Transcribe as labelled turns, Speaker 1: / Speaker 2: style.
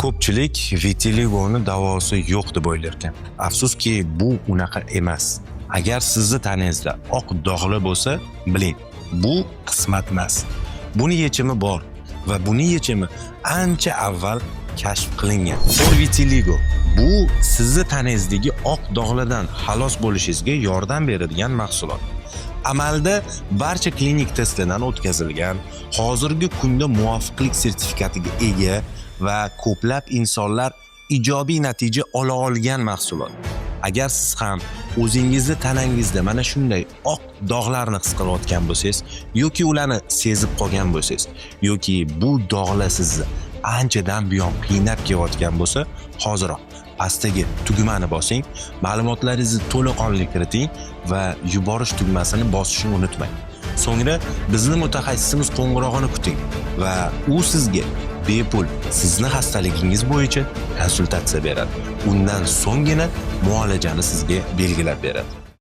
Speaker 1: Ko'pchilik vitiligoni davosi yo'q deb o'ylar ekan. Afsuski, bu unaqa emas. Agar sizni tanangizda oq dog'lar bo'lsa, biling, bu qismat emas. Buni yechimi bor va buni yechimi ancha avval kashf qilingan. Vitiligo bu sizni tanangizdagi oq dog'lardan xalos bo'lishingizga yordam beradigan mahsulot. Amalda barcha klinik testlardan o'tkazilgan, hozirgi kunda muvofiqlik sertifikatiga ega va ko'plab insonlar ijobiy natija ola olgan mahsulot. Agar siz ham o'zingizni tanangizda mana shunday oq dog'larni his qilayotgan bo'lsangiz yoki ularni sezib qolgan bo'lsangiz yoki bu dog'lar sizni anchadan buyon qiynab kelayotgan bo'lsa, hoziroq pastdagi tugmani bosing, ma'lumotlaringizni to'laqonli kiriting va yuborish tugmasini bosishni unutmang. So'ngra bizni mutaxassisimiz qo'ng'irog'ini kuting va u sizga bepul sizni xastaligingiz bo'yicha konsultatsiya beradi. Undan so'nggina muolajani sizga belgilab beradi.